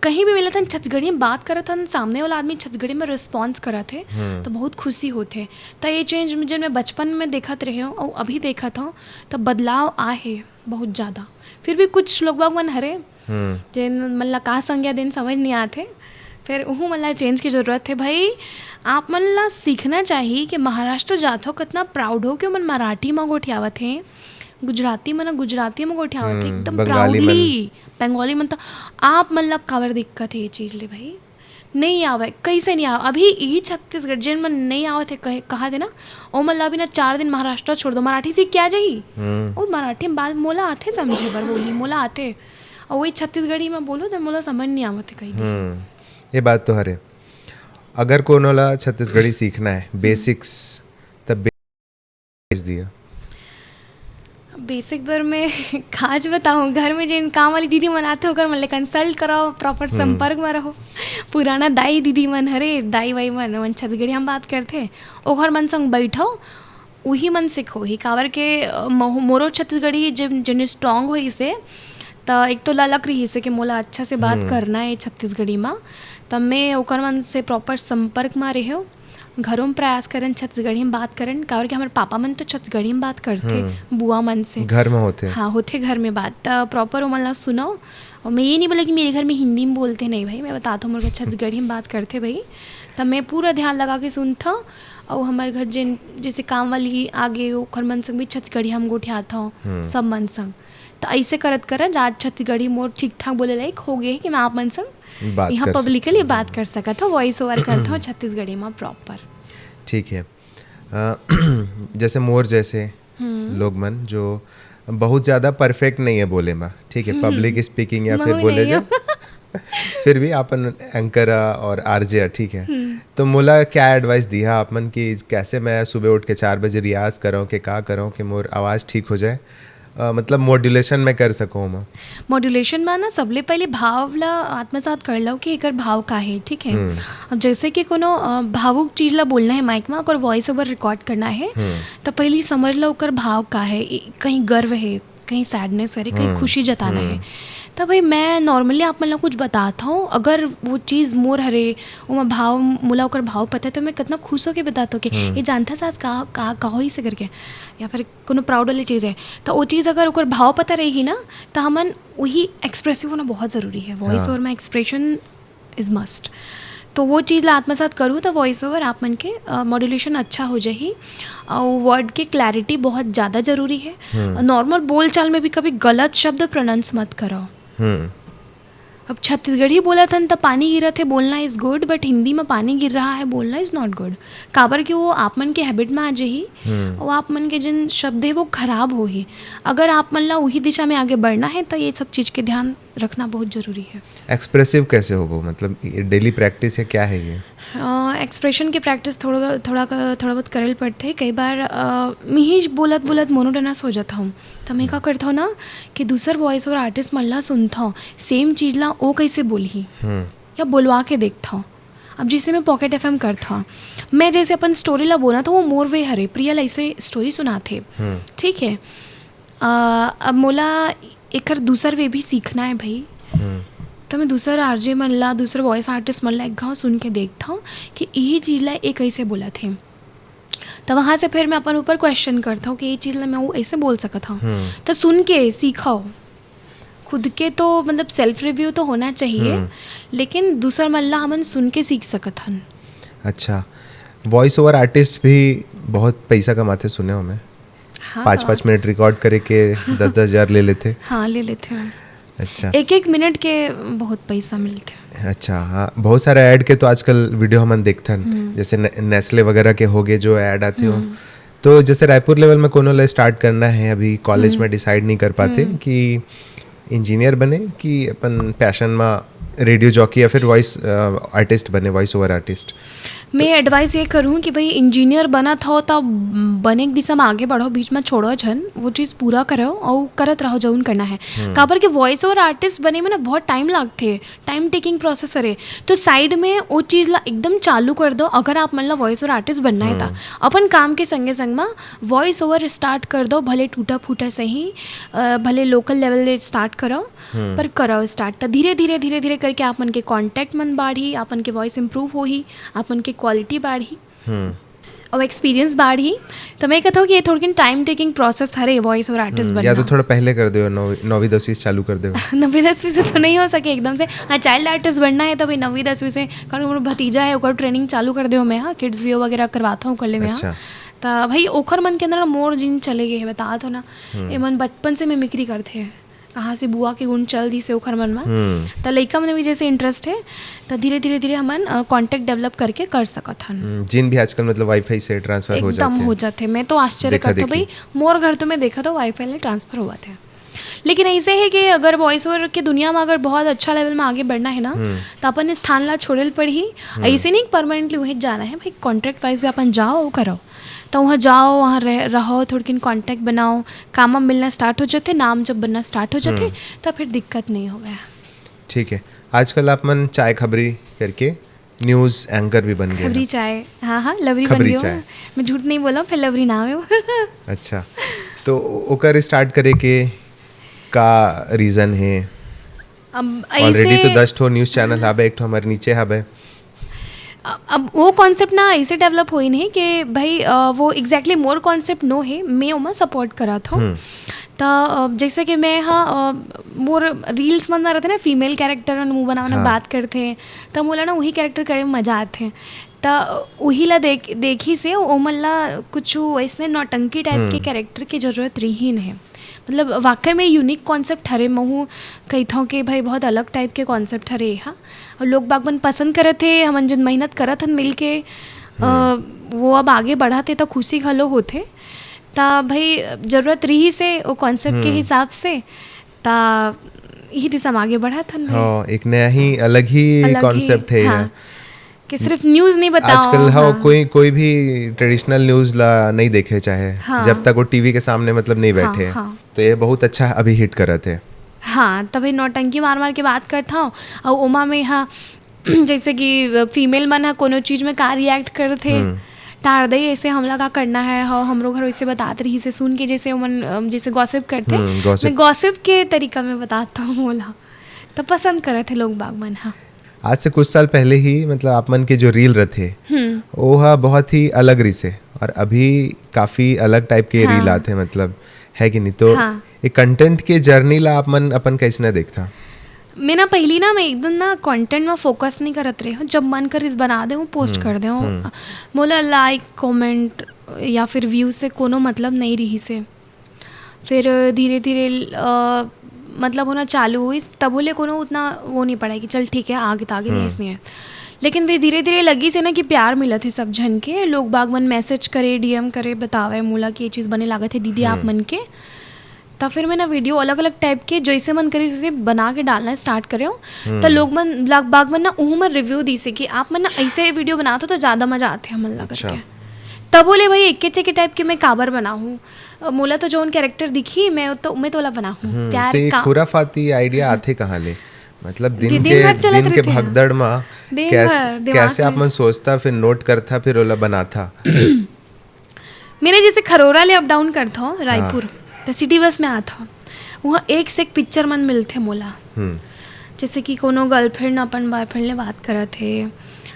कहीं भी मिलत हन, छत्तीसगढ़ी में बात करत हन, सामने वाला आदमी छत्तीसगढ़ी में रिस्पॉन्स करत है, तो बहुत खुशी होत है। तो ये चेंज में, जब मैं बचपन में देखत रहे हूँ और अभी देखत हूँ, तो बदलाव आए है बहुत ज़्यादा। फिर भी कुछ लोग बाग मन हरे, हम्म। जेन मन ला का संज्ञा देन समझ नहीं आत है, फिर उहू मन ला चेंज की जरूरत है भाई। आप मन ला सीखना चाहिए कि महाराष्ट्र जात हो, कितना प्राउड हो कि ओमन मराठी में गोठियावत हैं, गुजराती मन गुजराती में गोठियावत हैं, हम्म, एकदम बंगाली मन। प्राउडली। बंगाली मन तो आप मन ला काबर दिक्कत है ये चीज ले भाई? नहीं आवे, कैसे नहीं आवे? अभी यही छत्तीसगढ़ जेन मन नहीं आवत हे कहे, कहा थे ना, ओ मन ला अभी ना चार दिन महाराष्ट्र छोड़ दो, मराठी सीख के आ जाही। हम्म। ओ मराठी में बात मोला आथे समझे बर बोली, मोला आथे। और वही छत्तीसगढ़ी में बोलो तो मोला समझ नहीं आवत हे कहीं। हम्म, ये बात तो हरे। अगर कोनो ला छत्तीसगढ़ी सीखना है, बेसिक्स, तब बेसिक्स दिया। बेसिक बर में काज बताऊँ, घर में जेन काम वाली दीदी मन आथे, ओकर मन ले कंसल्ट कराओ, प्रॉपर हम्म। संपर्क में रहो। पुराना दाई दीदी मन हरे, दाई वाई मन, मन छत्तीसगढ़ी हम बात करथे, ओकर मन संग बैठो, उही मन सिखोही। काबर के, अ, महू-, मोरो छत्तीसगढ़ी जे, जेन स्ट्रॉन्ग होइसे, त एक तो ललक रहिसे कि मोला अच्छा से बात हम्म। करना है छत्तीसगढ़ी मा, त मैं ओकर मन से प्रॉपर संपर्क मा रहेव। घरों में प्रयास करन, छत्तीसगढ़ी में बात करन, काबर के हमर पापा मन तो छत्तीसगढ़ी में बात करथे, हम्म। बुआ मन से। घर में होथे। हाँ, होथे घर में बात। त प्रॉपर ओमन ला सुनो। और मैं ये नहीं बोला कि मेरे घर में हिंदी में बोलते, नहीं भाई, मैं बताता हूँ, मोर घर छत्तीसगढ़ी में बात करथे भाई। त मैं पूरा ध्यान लगा के सुनथव। और हमर घर जेन, जैसे काम वाली आगे, ओखर मन संग भी छत्तीसगढ़ी हम गोठियाथव, हम्म। सब मन संग। त ऐसे करत करत आज छत्तीसगढ़ी मोर ठीक ठाक बोले लायक हो गए कि मैं आप मन संग बात यहाँ कर पब्लिकली सकते हैं। बात कर सकत हव, वॉइस ओवर करत हव छत्तीसगढ़ी में प्रॉपर। ठीक है। अ, जैसे मोर जैसे हम्म। लोग मन जो बहुत ज़्यादा परफेक्ट नहीं है बोले में, ठीक है, हम्म। पब्लिक स्पीकिंग या फिर महू बोले नहीं जो, हूँ। फिर भी अपन एंकर और आरजे, ठीक है। हम्म। तो मोला क्या एडवाइस दिया आप मन कि कैसे मैं सुबह उठ के चार बजे रियाज करूँ, कि का करूँ कि मोर आवाज़ ठीक हो जाए? अ, मतलब मॉड्यूलेशन मैं कर सकूँ मैं? मॉड्यूलेशन में ना सबले पहले भाव ला आत्मसात कर लो कि एकर भाव का है, ठीक है? हम्म। अब जैसे कि कोनो, अ, भावुक चीज ला बोलना है माइक में, अगर वॉइस ओवर रिकॉर्ड करना है, हम्म। तो पहले समझ लो ओकर भाव का है, ए, कहीं गर्व है, कहीं सैडनेस है, कहीं हम्म, खुशी जताना हम्म। है। तो भाई मैं नॉर्मली आप मन ला कुछ बताता हूँ, अगर वो चीज़ मोर हरे, ओमा भाव, मोला ओकर भाव पता है, तो मैं कितना खुश होके बताता हूँ कि हम्म। ये जानता सास का, का, का होइसे करके, या फिर कोनो प्राउड वाली चीज़ है, तो वो चीज़ अगर ओकर भाव पता रही ना, तो हमन वही एक्सप्रेसिव होना बहुत ज़रूरी है। वॉइस हाँ। ओवर में एक्सप्रेशन इज मस्ट। तो वो चीज़ ला आत्मसात करूँ तो वॉइस ओवर आप मन के, अ, मॉड्यूलेशन अच्छा हो जाही। और वर्ड के क्लैरिटी बहुत ज़्यादा ज़रूरी है। हम्म। नॉर्मल बोलचाल में भी कभी गलत शब्द प्रोनाउंस मत करो। हम्म। अब छत्तीसगढ़ी बोलत हन त पानी गिरत है बोलना इज गुड, बट हिंदी में पानी गिर रहा है बोलना इज नॉट गुड। काबर कि वो आप मन के हैबिट में आ जाही, हम्म। वो आप मन के जिन शब्द है वो खराब होही। अगर आप मन ला वही दिशा में आगे बढ़ना है तो ये सब चीज़ के ध्यान रखना बहुत ज़रूरी है। एक्सप्रेसिव कैसे होबो? मतलब ये डेली प्रैक्टिस है, क्या है ये? अ, एक्सप्रेशन के प्रैक्टिस थोड़ा, थोड़ा क-, थोड़ा बहुत करल पड़थे। कई बार, अ, मिही बोलत बोलत मोनोटोनस हो जाता हूँ, तो मैं का करता हूँ ना कि दूसर वॉइस ओवर आर्टिस्ट मन ला सुनता हूँ, सेम चीज़ ला ओ कैसे बोलही हम्म। या बोलवा के देखता हूँ। अब जैसे मैं पॉकेट एफएम करता हूँ, मैं जैसे अपन स्टोरी ला बोला तो वो मोर वे हरे, प्रियल ऐसे स्टोरी सुनाथे, हम्म। ठीक है। अ, अब मोला एकर दूसर वे भी सीखना है भाई। हम्म। तो मैं दूसर आरजे मन ला, दूसर वॉइस आर्टिस्ट मन ला एक घाव सुन के देखता हूँ कि यही चीज़ ला ए कैसे बोलथे। तो वहाँ से फिर मैं अपन ऊपर क्वेश्चन करता हूँ कि ये चीज़ ला मैं वो ऐसे बोल सकत हूँ। हम्म। तो सुन के सीखो। खुद के तो मतलब सेल्फ रिव्यू तो होना चाहिए, हम्म। लेकिन दूसर मन ला हमन सुन के सीख सकत हन। अच्छा, वॉइस ओवर आर्टिस्ट भी बहुत पैसा कमाथे सुने हो मैं। हाँ। पाँच पाँच मिनट रिकॉर्ड करे के दस दस हज़ार ले लेथे। हाँ, ले लेथे। अच्छा। एक एक मिनट के बहुत पैसा मिलथे। अच्छा, हाँ, बहुत सारा ऐड के तो आजकल वीडियो हमन देखथन, हम्म। जैसे ने-, नेस्ले वगैरह के होगे जो ऐड आथे हो। हम्म। तो जैसे रायपुर लेवल में कोनो ला स्टार्ट करना है, अभी कॉलेज हम्म। में डिसाइड नहीं कर पाते हम्म। कि इंजीनियर बने कि अपन पैशन में रेडियो जॉकी या फिर वॉइस, अ, आर्टिस्ट बने, वॉइस ओवर आर्टिस्ट। मैं एडवाइस ये करूँ कि भाई इंजीनियर बनत हो तो बने के दिशा में आगे बढ़ो, बीच में छोड़ो झन, वो चीज़ पूरा करो और करत रहो जौन करना है। हम्म। काबर के वॉइस ओवर आर्टिस्ट बने में ना बहुत टाइम लागथे, टाइम टेकिंग प्रोसेस हरे, तो साइड में वो चीज़ ला एकदम चालू कर दो। अगर आप मन ला वॉइस ओवर आर्टिस्ट बनना है ता हम्म। अपन काम के संगे संग में वॉइस ओवर स्टार्ट कर दो, भले टूटा फूटा सही, अ, भले लोकल लेवल ले स्टार्ट करो, हम्म। पर करो स्टार्ट, त धीरे धीरे धीरे धीरे करके आप मन के कॉन्टैक्ट मन बाढ़ही, आप मन के वॉइस इम्प्रूव होही, आप मन के क्वालिटी बाढ़ही हम्म। और एक्सपीरियंस बाढ़ही। तो मैं कहता हूँ कि ये थोड़किन टाइम टेकिंग प्रोसेस हरे वॉइस ओवर आर्टिस्ट हम्म, या तो बनना। थोड़ा पहले कर दो, नौ-, नौवीं दसवीं से चालू कर दो। नौवीं दसवीं से तो नहीं हो सके एकदम से। हाँ, चाइल्ड आर्टिस्ट बनना है तो भाई नौवीं दसवीं से, कारण मोर भतीजा है, ओकर ट्रेनिंग चालू कर दे मैं, हाँ, किड्स वीओ वगैरह करवाता हूँ कर ले मैं, हाँ। अच्छा। तो भाई ओखर मन के अंदर ना मोर जीन चले गए है, बता तो ना, हम्म। ये मन बचपन से मिमिक्री करते हैं, कहाँ से बुआ के गुण चल दिस हे ओखर मन म। हम्म। त लइका मन में भी जैसे इंटरेस्ट हे, त धीरे, धीरे, धीरे हमन, अ, कॉन्टैक्ट डेवलप करके कर सकत हन। हम्म, जिन भी आजकल मतलब वाईफाई से ट्रांसफर हो एकदम जाथे। हो जाथे। मैं तो आश्चर्य देखा करथों, देखी। भाई, मोर घर तो मैं देखा तो वाईफाई ले ट्रांसफर होवत हे। लेकिन ऐसे हे कि अगर वॉइस ओवर के दुनिया में अगर बहुत अच्छा लेवल में आगे बढ़ना हे ना, हम्म। त अपन स्थान ला छोड़े ल पड़ही। हम्म। ऐसे नहीं परमानेंटली उहें जाना हे, भाई, कॉन्ट्रैक्ट वाइज भी अपन जाओ, करो। त उहाँ जाओ, उहाँ रह-, रहो, थोड़किन कॉन्टैक्ट बनाओ, काम वाम मिलना स्टार्ट हो जाथे, नाम जब बनना स्टार्ट हो जाथे, हम्म। त फिर दिक्कत नहीं होवय। ठीक है, आजकल आप मन चाय खबरी करके न्यूज़ एंकर भी बन गए खबरी हैं। चाय, हाँ, हाँ, लवरी बन खबरी गई हूँ चाय। मैं। मैं झूठ नहीं बोला, फिर लवरी नाम है वो। अच्छा, तो ओकर स्टार्ट करे के का रीज़न है? अब ऑलरेडी ऐसे तो दस ठो न्यूज़ चैनल हवे, एक ठो हमारे नीचे हवे। अ-, अब वो कॉन्सेप्ट ना ऐसे डेवलप होई नहीं कि भाई, अ, वो एग्जैक्टली मोर कॉन्सेप्ट नो है, मैं ओमा सपोर्ट करत हूँ। हम्म। त, अ, जैसे कि मैं हा, अ, मोर रील्स मन में रहते ना, फीमेल कैरेक्टर मन मुंह बना बना हाँ। बात करते, त मोला ना वही कैरेक्टर करे में मजा आते। त वही ला देख, देखी से ओमन ला कुछ ऐसने नौटंकी टाइप के हम्म। कैरेक्टर की जरूरत रही नहीं। मतलब, वाकई में यूनिक कॉन्सेप्ट हरे। महू कहिथौं कि भाई, बहुत अलग टाइप के कॉन्सेप्ट हरे हा। और लोग बाग मन पसंद करत हे, हमन जिन मेहनत करत हन मिलके, अ, हम्म। वो अब आगे बढ़त हे, त खुशी घलो होथे। त भाई, जरूरत रही से वो कॉन्सेप्ट के हम्म। हिसाब से, त यही दिशा में आगे बढ़त हन भाई। हाँ, एक नया ही, अलग ही अलग ही, कॉन्सेप्ट है हाँ। ये। कि सिर्फ न्यूज़ नहीं बताओ, आजकल, हाँ, हाँ। कोई, कोई भी ट्रेडिशनल न्यूज़ ला नहीं देखे चाहे, हाँ। जब तक वो टीवी के सामने, मतलब, नहीं हाँ, बैठे। हाँ। तो ये बहुत अच्छा अभी हिट करत है। हाँ, तभी नौटंकी मार मार के बात करत हूँ। और ओमा में, हाँ, जैसे कि फीमेल मन ह कोनो चीज में का रिएक्ट करथे, हम्म। टार दे, ऐसे हमला का करना है, हाँ, हमरो घर वैसे बतात रही से सुन के, जैसे ओमन, अम, जैसे गॉसिप करथे, हम्म, गॉसिप। मैं गॉसिप के तरीका में बतात हूँ मोला, तो पसंद करत हे लोग बाग मन, हाँ। आज से कुछ साल पहले ही, मतलब, आप मन के जो रील रथे, हम्म। वो हा बहुत ही अलग रिसे, और अभी काफी अलग टाइप के हाँ। रील आथे, मतलब, है कि नहीं? तो हाँ। ये कंटेंट के जर्नी ला आप मन अपन कैसने देखथा? मैं ना, पहली ना, मैं एकदम ना कंटेंट में फोकस नहीं करत रहे हूँ। जब मन करिस बना दे हूँ, पोस्ट हम्म, कर दे हूँ। हम्म। मोला लाइक, कमेंट या फिर व्यूज से कोनो मतलब नहीं रही से। फिर धीरे-धीरे, अ, मतलब होना चालू होइस, तभो ले कोनो उतना वो नहीं पड़ा कि चल ठीक है, आगे तो आगे हम्म। नहीं, ऐसने है। लेकिन फिर धीरे-धीरे लगी से ना कि प्यार मिलत हे सब झन के, लोग बाग मन मैसेज करे, डीएम करे, बतावे मोला कि ये चीज़ बने लागत हे दीदी आप हम्म। मन के। त फिर मैं ना वीडियो अलग-अलग टाइप के जैसे मन करिस वैसे बना के डालना स्टार्ट करे हूँ। त हम्म। लोग मन, लोग बाग मन ना उहू मन रिव्यू दिसे कि आप मन ना ऐसे वीडियो बनात हो तो ज़्यादा मजा आथे हमन ला अच्छा। करके। तभो ले भाई एके चेके टाइप के मैं काबर बनाहूँ? अ, मोला तो जौन कैरेक्टर दिखी, मैं तो, मैं तो ओला बनाहूँ। हम्म, प्यार तो ये का। खुराफाती आइडिया आथे कहाँ ले? मतलब, दिन दिन के, भर चलत दिन के रहिथे। भगदड़ मा दिन कैस-, भर दिमाग कैसे आप में। मन सोचता, फिर नोट करता, फिर ओला बनाता? मेरे जैसे खरोरा ले अप डाउन करता हूँ रायपुर, हाँ। तो सिटी बस में आता हूँ। वहाँ एक से एक पिक्चर मन मिलथे मोला। हम्म। जैसे कि कोनो गर्लफ्रेंड अपन बॉयफ्रेंड ले बात करत हे,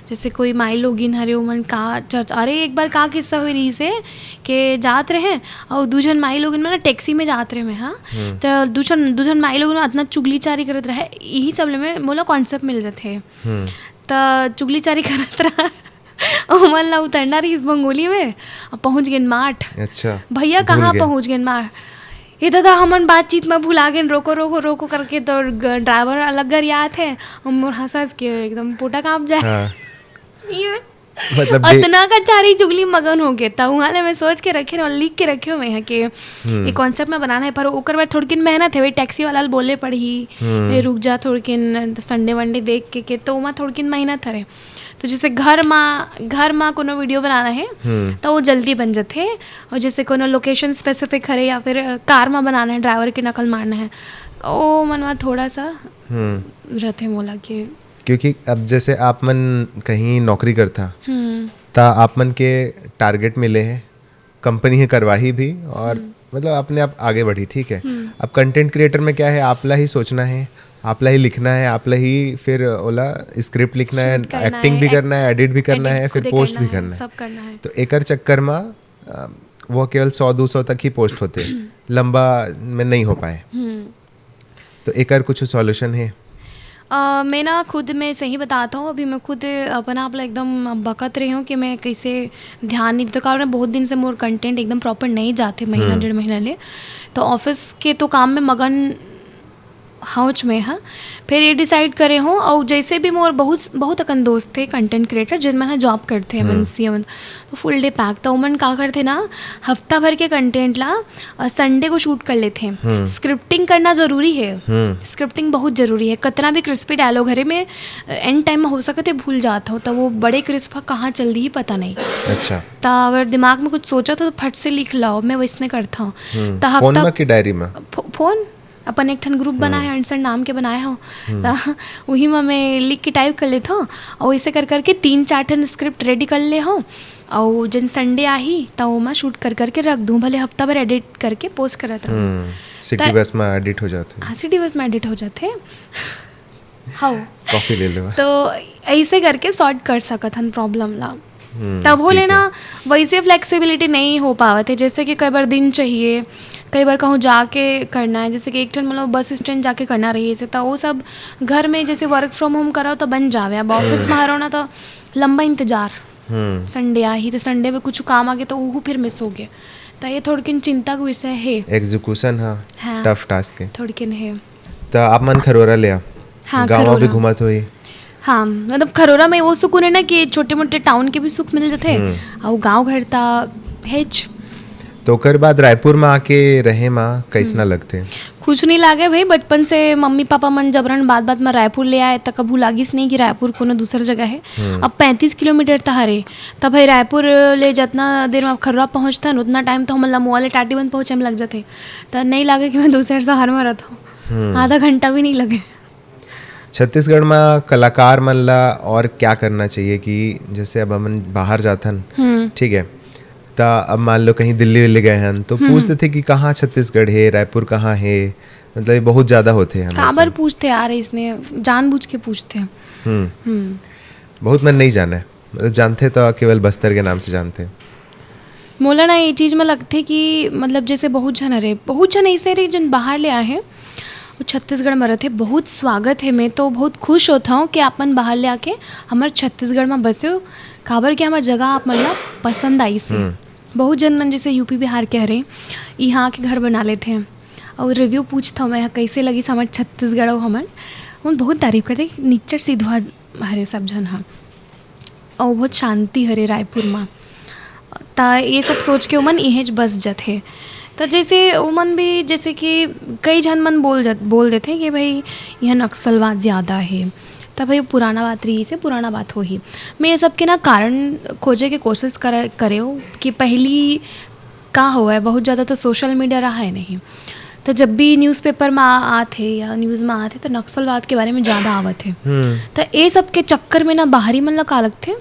जैसे कोई माई लोगिन हरे, ओमन का चर्च-, अरे, एक बार का किस्सा होई रहिस हे के जात रहे, अउ दू झन माई लोगिन मन टैक्सी में जात रहे मैं, हाँ। हम्म। त दू झन, दू झन माई लोगिन अतना चुगलीचारी करत रहे, यही सब ले में मोला कॉन्सेप्ट मिल जाथे। हम्म। त चुगलीचारी करत रहा, ओमन ला उतरना रहिस बंगोली में, अब पहुंच गेन माठ। अच्छा, भैया, भूल कहाँ गे। पहुंच गेन माठ? "ए दादा, हमन बातचीत में भुला गेन, रोको, रोको, रोको," करके तो ग-, ड्राइवर अलग गरियात हे, अउ मोर हंस हंस के एकदम पोटा कांप जाए। हाँ। ये मतलब, अतना का चारी चुगली मगन हो गे, त उहाँ ले मैं सोच के रखे हूँ, लिख के रखे हूँ मैं यहाँ के हम्म। ये कॉन्सेप्ट में बनाना है, पर ओकर बाद थोड़किन मेहनत है, वही टैक्सी वाला ल बोले पड़ही, हम्म। "ए, रुक जा थोड़किन, संडे वनडे देख के," के, तो ओमा थोड़किन मेहनत हरे। तो जैसे घर मा, घर मा कोनो वीडियो बनाना है, हम्म। तो वो जल्दी बन जाथे। और जैसे कोनो लोकेशन स्पेसिफिक हरे या फिर, अ, कार मा बनाना है, ड्राइवर की नकल मारना है, ओ मन मा थोड़ा सा हम्म। रहथे मोला के। क्योंकि अब जैसे आप मन कहीं नौकरी करथा, हम्म। त आप मन के टारगेट मिले है, कंपनी हे करवाही भी और हम्म। मतलब अपने आप आगे बढ़ी, ठीक है। हम्म। अब कंटेंट क्रिएटर में क्या है, आपला ही सोचना है, आपला ही लिखना है, आपला ही फिर ओला स्क्रिप्ट लिखना है, शूट करना एक्टिंग है, भी करना है, एडिट भी करना एडिट है, फिर खुदे पोस्ट करना भी है, करना है। सब करना है। तो एकर चक्कर में, अ, वो केवल सौ दो सौ तक ही पोस्ट होते, लंबा में नहीं हो पाए। हम्म। तो एकर कुछ सॉल्यूशन है? अ, मैं ना खुद, मैं सही बताता हूँ, अभी मैं खुद अपन आप ला एकदम बकत रही हूँ कि मैं कैसे ध्यान नहीं देता, कारण बहुत दिन से मोर कंटेंट एकदम प्रॉपर नहीं जाते, महीना हम्म। डेढ़ महीना ले। तो ऑफिस के तो काम में मगन हौच में ह। फिर ये डिसाइड करे हों, अउ जैसे भी मोर बहुत, बहुत अकन दोस्त थे कंटेंट क्रिएटर, जिन मन ह जॉब करथे, हम्म। एमएनसी मन, तो फुल डे पैक। तो ओमन का करथे ना, हफ्ता भर के कंटेंट ला, अ, संडे को शूट कर लेथे। हम्म। स्क्रिप्टिंग करना जरूरी है। हम्म। स्क्रिप्टिंग बहुत जरूरी है। कतना भी क्रिस्पी डायलॉग हरे, मैं, अ, एंड टाइम में हो सकत है भूल जात हूँ, तो वो बड़े क्रिस्प ह कहाँ चल दी, पता नहीं। अच्छा। त अगर दिमाग में कुछ सोचा था, तो फट से लिख लाओ, मैं वैसने करता हूँ। हम्म। त फोन हफ्ता में कि डायरी में? फो-, फोन, अपन एक ठन ग्रुप बनाए हम्म। हैं, अंडसर नाम के बनाए हो, हम्म। त उही में मैं लिख के टाइप कर लेता हूँ, और ऐसे कर करके तीन चार ठन स्क्रिप्ट रेडी कर ले हूँ, और जन संडे आही, त ओमा शूट कर करके रख दूँ, भले हफ्ता भर एडिट करके पोस्ट करत रहूँ। हम्म, सिटी त बस में एडिट हो जाथे। हाँ, सिटी बस में एडिट हो जाथे। हाँ। कॉफी ले लेवा। तो ऐसे करके सॉर्ट कर सकत हन प्रॉब्लम ला। हम्म, तब हो ठीक लेना, है। वैसे फ्लेक्सिबिलिटी नहीं हो पावत है, जैसे कि कई बार दिन चाहिए, कई बार कहूँ जाके करना है, जैसे कि एक ठन मतलब बस स्टैंड जाके करना रही, ऐसे तो वो सब घर में जैसे वर्क फ्रॉम होम करो तो बन जावे। अब ऑफिस हम्म। में हरो ना, तो लंबा इंतजार। हम्म। संडे आही, तो संडे में कुछ काम आ गया, तो वो फिर मिस हो गया। तो ये थोड़किन चिंता का विषय है। एग्जीक्यूशन, हाँ, हाँ। टफ टास्क है। थोड़किन है। त आप मन खरोरा ले आ? हाँ, गाँव भी खरोरा। घूमत होही? हाँ, मतलब खरोरा में वो सुकून है ना कि छोटे मोटे टाउन के भी सुख मिल जाथे, हम्म। अउ गाँव घर ता हेच। तो ओकर बाद रायपुर में आके रहे मा कैसना हम्म। लगथे? कुछ नहीं लागे भाई, बचपन से मम्मी पापा मन जबरन बात बात में रायपुर ले आए, त कभू लागिस नहीं कि रायपुर कोनो दूसर जगह है। हम्म। अब पैंतीस किलोमीटर त हरे, त भाई रायपुर ले जतना देर में खरोरा पहुँचथन, उतना टाइम तो हमन ला मुआ ले टाटीबंध पहुँचे में लग जाथे। त नहीं लागे कि मैं दूसर शहर में रहता हूँ। हम्म। आधा घंटा भी नहीं लगे। छत्तीसगढ़ में कलाकार मन ला और क्या करना चाहिए कि जैसे अब हमन बाहर जाथन, हम्म। ठीक है, त अब मान लो कहीं दिल्ली विल्ली गए हन, तो हम्म। पूछ देथे कि कहाँ छत्तीसगढ़ है, रायपुर कहाँ है, मतलब ये बहुत ज्यादा होथे हमर काबर से। पूछथे यार, इसने जानबूझ के पूछथे। हम्म। हम्म। बहुत मन नहीं जाने, मतलब जानथे तो केवल बस्तर के नाम से जानथे। मोला ना ये चीज में लगथे कि मतलब जैसे बहुत झन हरे, बहुत झन ऐसे हरे जन बाहर ले आए हैं, वो छत्तीसगढ़ में रहथे, बहुत स्वागत है। मैं तो बहुत खुश होता हूँ कि आप मन बाहर ले आके हमर छत्तीसगढ़ में बसे हो, काबर कि हमर जगह आप मन ला पसंद आइस हे। हम्म। बहुत जन मन जैसे यूपी बिहार के हरे, यहाँ आके घर बना लेथे हैं और रिव्यू पूछता हूँ मैं, कैसे लगिस हमर छत्तीसगढ़, अउ हमन, हमन बहुत तारीफ करथे, निच्चट सिधवा हरे सब झन ह। अउ बहुत शांति हरे रायपुर म। त ये सब सोच के ओमन इहेंच बस जथे। त जैसे ओमन भी, जैसे कि कई झन मन बोल जत-, बोल देथे कि भाई, यहाँ नक्सलवाद ज़्यादा हे। त भाई, पुराना बात रहिस हे, पुराना बात होही। मैं ये सब के ना कारण खोजे के कोशिश करे, करेव कि पहली का होवय, बहुत ज़्यादा तो सोशल मीडिया रहा है नहीं। त जब भी न्यूज़पेपर म आ-, आत हे या न्यूज़ म आत हे, त नक्सलवाद के बारे में ज़्यादा आवत हे। हम्म। त ए सब के चक्कर में ना बाहरी मन ला का लगथे,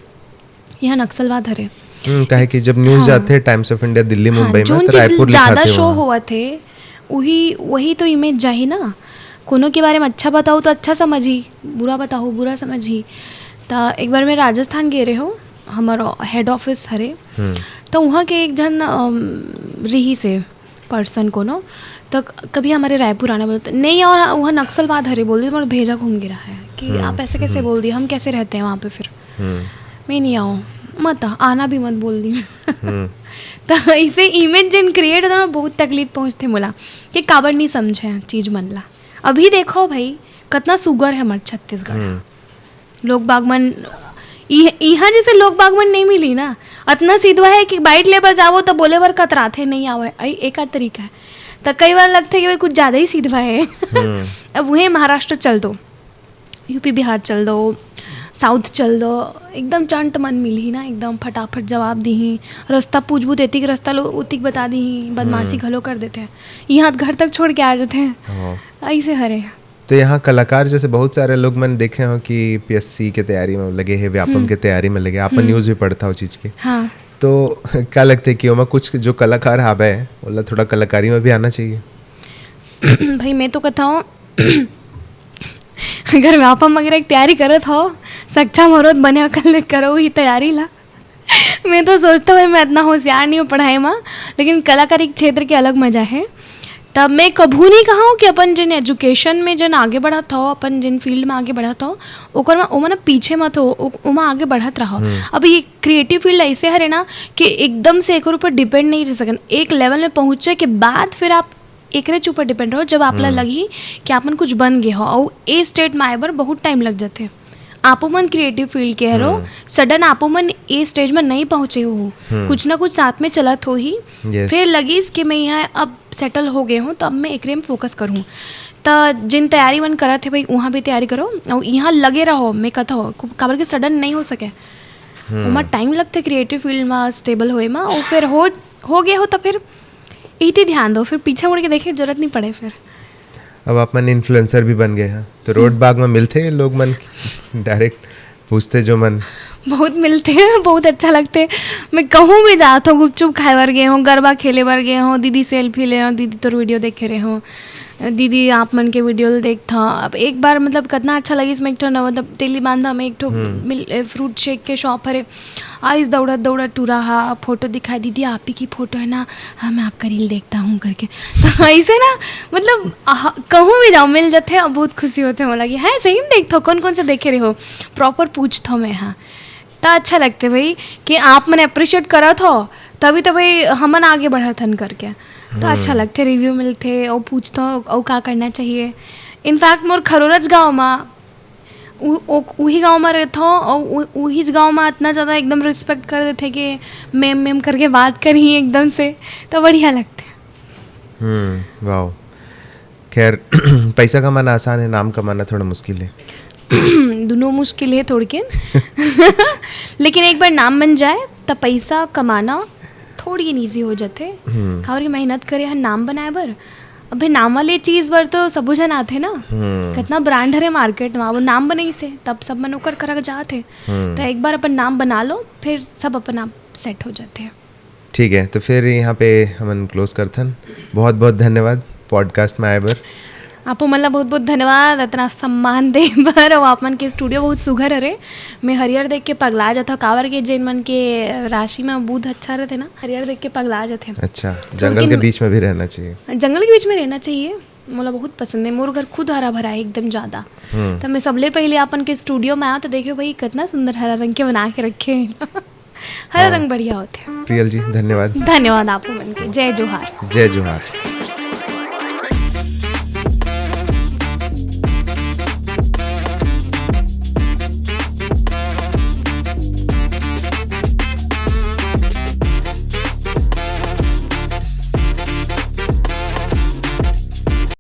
यहाँ नक्सलवाद हरे। हम्म, काहे कि जब न्यूज़ हाँ। जाथे Times of India दिल्ली, हाँ, मुंबई में, जोन त चीज़ रायपुर ज़्यादा लिखाथे शो वहाँ। होवत हे, उही, वही तो इमेज जाही ना। कोनो के बारे में अच्छा बताओ तो अच्छा समझही, बुरा बताओ बुरा समझही। त एक बार मैं राजस्थान गे रहे हो, हमर हेड ऑफिस हरे, हम्म। त उहाँ के एक झन, अम, रिहिस हे पर्सन कोनो, त क-, कभी हमरे रायपुर आना बोलथे, "नहीं, और वहाँ नक्सलवाद हरे," बोल दिए, "तुम्हारा भेजा घूम गिरा है कि हम्म, आप ऐसे कैसे हम्म। बोल दिए, हम कैसे रहते हैं वहाँ पे फिर?" हम्म। "मैं नहीं आऊँ, मत आ, आना भी मत," बोल दिए। हम्म। त ऐसे इमेज जेन क्रिएट होता ना, बहुत तकलीफ पहुँचथे मोला कि काबर नहीं समझे चीज मन ला। अभी देखो भाई, कतना सुगर है हमर छत्तीसगढ़। हम्म। लोग बाग मन इह-, इहाँ जैसे लोग बाग मन नहीं मिली ना, अतना सीधवा है कि बाइट ले बर जावो त बोले बर कतराथे, नहीं आवे। अई एक आध तरीका है। त कई बार लगथे कि भाई कुछ ज्यादा ही सीधवा है। हम्म। अब उहे महाराष्ट्र चल दो, यूपी बिहार चल दो, साउथ चल दो, एकदम चंट मन मिलही ना, एकदम फटाफट जवाब दीही। रास्ता पूछबू त एतिक रास्ता लो, उतिक बता दीही, बदमाशी हम्म। घलो कर देथे। यहाँ घर तक छोड़ के आ जाथे। हाँ। ऐसे हरे। तो यहाँ कलाकार जैसे बहुत सारे लोग मन देखे हो कि पीएससी के तैयारी में लगे हैं, व्यापम हम्म। के तैयारी में लगे, आपन हम्म। न्यूज़ भी पढ़ता हो चीज के। हाँ। तो का लगथे कि ओमा कुछ जो कलाकार हावे, ओला थोड़ा कलाकारी में भी आना चाहिए? भाई, मैं तो कथा हूँ, अगर व्यापम वगैरह की तैयारी करत हो, सक्षम हो, बने अकल ले करो ही तैयारी ला। मैं तो सोचता हूँ, मैं इतना होशियार नहीं हूँ पढ़ाई में, लेकिन कलाकारी के क्षेत्र के अलग मजा है। तब मैं कभू नहीं कहा हूँ कि अपन जिन एजुकेशन में जन आगे बढ़त हो, अपन जिन फील्ड में आगे बढ़त हो, ओकर में, ओमा ना पीछे मत हो, ओ-, ओमा आगे बढ़त रहो। हम्म। अब ये क्रिएटिव फील्ड ऐसे हरे ना कि एकदम से एकर ऊपर डिपेंड नहीं रह सकन। एक लेवल में पहुँचे के बाद फिर आप एकरे ऊपर डिपेंड रहो, जब आप ला लगही कि आप मन कुछ बन गए हो, अउ ए स्टेट में आए बर बहुत टाइम लग जाथे। आपो मन क्रिएटिव फील्ड के हरो, सडन आपो मन ए स्टेज में नहीं पहुँचे हो, कुछ ना कुछ साथ में चलत होही, Yes. फिर लगिस कि मैं यहाँ अब सेटल हो गए हूँ, तो अब मैं एकरे में फोकस करूँ। त जिन तैयारी मन करत हे भाई, उहाँ भी तैयारी करो, अउ यहाँ लगे रहो। मैं कहता हूँ, काबर के सडन नहीं हो सके, ओमा टाइम लगथे क्रिएटिव फील्ड में स्टेबल होए में, अउ फिर हो हो गए हो तो फिर इही ध्यान दो, फिर पीछे मुड़ के देखे के जरूरत नहीं पड़े फिर। अब आप मन इन्फ्लुएंसर भी बन गए हैं, तो रोड बाग में मिलथे लोग मन, डायरेक्ट पूछथे जो मन? बहुत मिलथे हैं, बहुत अच्छा लगथे। मैं कहूँ भी जात हूँ, गुपचुप खाए बर गए हूँ, गरबा खेले बर गए हूँ, दीदी सेल्फी ले हूँ, दीदी तोर वीडियो देखे रहे हूँ, दीदी आप मन के वीडियो ल देखथव। अब एक बार मतलब कितना अच्छा लगिस, मैं एक ठो न, मतलब तेली बांधा में एक ठो मिल फ्रूट शेक के शॉप हरे, आइस दौड़त दौड़त टूरा हा, फोटो दिखाई, "दीदी आप ही की फोटो है ना, हाँ मैं आपका रील देखता हूँ" करके। तो ऐसे ना मतलब आह, कहूँ भी जाओ मिल जाथे, अब बहुत खुशी होथे मोला कि हाँ सही में देखथव, कौन कौन से देखे रहे हो, प्रॉपर पूछथव मैं। हाँ, त अच्छा लगथे भाई कि आप मन अप्रिशिएट करत हो, तभी तो भाई हमन आगे बढ़त हन करके। तो अच्छा लगथे, रिव्यू मिलथे, अउ पूछथव अउ का करना चाहिए। इनफैक्ट मोर खरोरच गाँव मा उ-, ओ-, उही गाँव मा रहथव अउ उ-, उहीच गाँव मा इतना ज़्यादा एकदम रिस्पेक्ट कर देथे कि मैम मैम करके बात करही एकदम से, तो बढ़िया लगथे। हम्म, वाओ। खैर, पैसा कमाना आसान है, नाम कमाना थोड़ा मुश्किल है। दोनों मुश्किल है थोड़के। लेकिन एक बार नाम बन जाए त पैसा कमाना थोड़ी ईजी हो जाथे। काबर के मेहनत करे हन नाम बनाए बर। अबे नाम वाले चीज बर तो सबो झन आथे ना। कितना ब्रांड हरे मार्केट में, वो नाम बनइस हे, तब सब मन ओकर करा जात हे। तो एक बार अपन नाम बना लो, फिर सब अपन आप सेट हो जाथे। ठीक है, तो फिर यहाँ पे हमन क्लोज करथन। बहुत बहुत धन्यवाद पॉडकास्ट में आए बर। आपो मन ला बहुत बहुत धन्यवाद इतना सम्मान दे बर। अउ आप मन के स्टूडियो बहुत सुघर हरे। मैं हरियर देख के पगला जाथव, काबर के जेन मन के राशि में बुध अच्छा रहथे ना, हरियर देख के पगला जाथे। अच्छा, जंगल के बीच में भी रहना चाहिए। जंगल के बीच में रहना चाहिए। मोला बहुत पसंद है, मोर घर खुद हरा भरा है एकदम ज्यादा। तो मैं सबले पहले अपन के स्टूडियो में आया तो देखियो भाई कितना सुंदर हरा रंग के बना के रखे हैं। हरा रंग बढ़िया होथे। प्रियल जी, धन्यवाद। धन्यवाद आपो मन के। जय जोहार। जय जोहार।